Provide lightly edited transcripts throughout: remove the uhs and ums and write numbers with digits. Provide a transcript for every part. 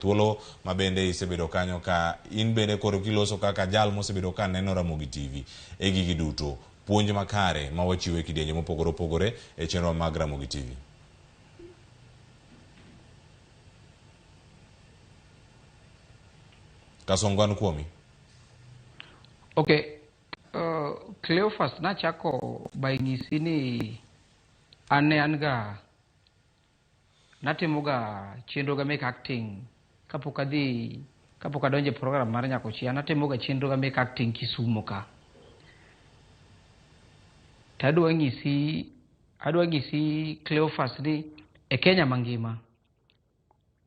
Thuolo ma bende isebedo kanyo ka in bende koro kiloso kaka jal mosebedo ka neno Ramogi TV e gigi duto, puonj makare ma wachiwo e kidienje mopogore opogore e chenro mag Ramogi TV. Kasongo an kuomi. Okay. Cleophas nachako by nyisi ni an ne an ga natimoga chenro ga mek acting kapok adhi kapok adonjo e program mar Nyakochia natimoga chenro ga mek acting Kisumo ka. To adwa nyisi adwa nyisi Cleophas ni e Kenya mangima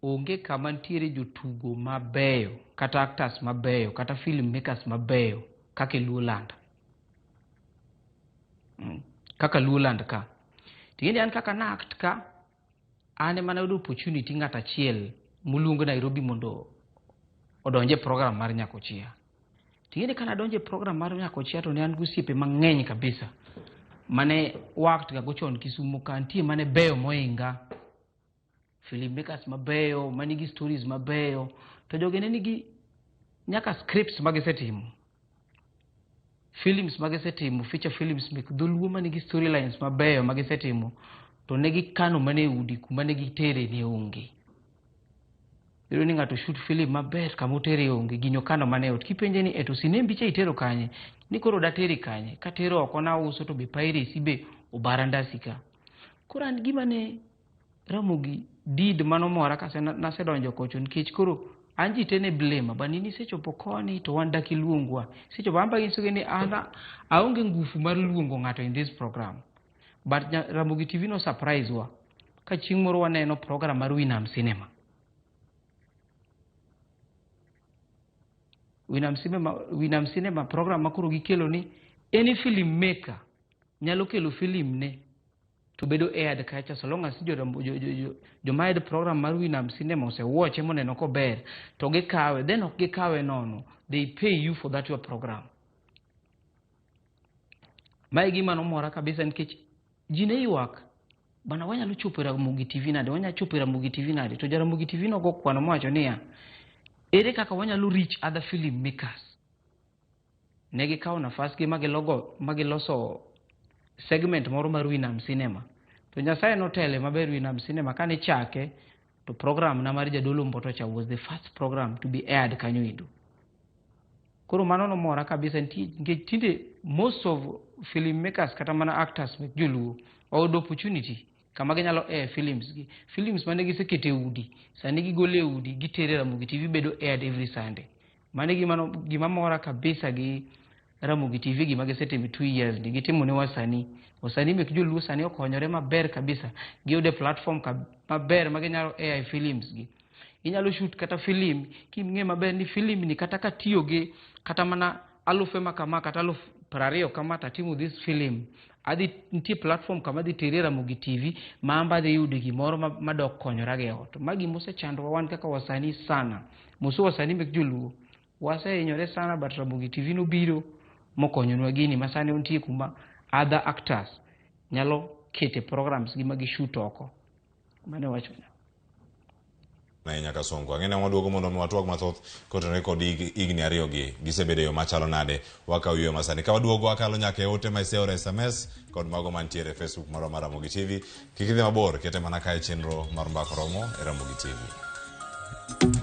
onge kama nitiere jotugo mabeyo kata actors mabeyo kata film makers mabeyo kaka e Luoland. Kaka Luoland ka. Ting'eni an kaka na act ka an ema nayudo opportunity ng'at achiel moluong Nairobi mondo odonj e program mar Nyakochia. Ting'eni ka nadonjo e program mar Nyakochia to ne an gi osiepe mang'eny kabisa mane wa act ga go chon Kisumo ka nitie mane beyo mohinga film makers mabeyo manigi stories mabeyo to jogi ne nigi nyaka scripts magisetimo films magisetimo feature films mek dholuo manigi storylines mabeyo magisetimo to ne gikano mana e udi kuma ne gitere ne onge. Iyudo ni ng'ato shoot film maber kama otere onge gini okano mana e ot kipenje ni eto sinembi cha itero kanye ni koro datere kanye katero oko nauso to be piracy be obara ndasi ka. Koro an gima ne Ramogi did manomora kase nasedonjo kocho nikech koro an ji te ne blame ba ni isechopo koni to wan dak iluongwa. Isechopo an be anyisogi ni an aonge ngufu mar luongo ng'ato in this program. But Ramogi TV no surprise wa ka chieng' moro waneno program mar Winam Cinema. Winam Cinema, Winam Cinema program ma koro gikelo ni any film maker nyalo kelo film ne to bedo aired kacha so long as joma aired program mar Winam Cinema osewatche moneno kober to gikawe then ok gikawe nono they pay you for that your program. Mae gima nomora kabisa nikech ji ne ywak bana wanyalo chopo e Ramogi TV nade wanyalo chopo e Ramogi TV nade to Jaramogi TV nogo kwano mowacho niya ere kaka wanyalo reach other film makers ne gikawo nafas gi magilogo magiloso segment moro mar Winam Cinema to Nyasaye notele maber Winam Cinema kane chake to program na mar Jadolo Mboto cha was the first program to be aired kanyo endo. Koro mano nomora kabisa nikech tinde most of film makers kata mana actors mek joluo oyudo opportunity kama ginyalo air films gi. Films mane gisekete e udi sani gigolo e udi gitere Ramogi TV bedo aired every Sunday. Mano e gima, gima mora kabisa gi Ramogi TV gima gisetimo 2 years ni gitimo ne wasanii. Wasanii mek joluo sani okonyore maber kabisa. Giyudo platform maber ma ginyalo air films gi. Inyalo shoot kata film king'e maber ni film ni kata katiyo gi kata mana alufe ma kama kata aluf 20 kama tatimo this film adhi nitie platform kama adhi terie Ramogi TV ma amba adhi yudo gimoro madok konyora go e ot. Ma gima osechandowa wan kaka wasanii sana. Moso wasanii mek joluo wasehinyore sana but Ramogi TV nobiro mokonyonwa gini ma sani nitie kuma other actors nyalo kete programs gi ma gishoot oko. Mano e wach ahinya Kasongo. Ang'e ni waduogo mondo mi watwag mathoth kotenore kod higni 2 gi gisebedo e yo machalo nade wakawo yueyo masani. Ka waduogo wakalo nyaka e ote ma iseoro SMS kod mago mantiere e Facebook marwa mar Ramogi TV. Kik idhi mabor, kete mana kae chenro mar Mbaka Romo e Ramogi TV.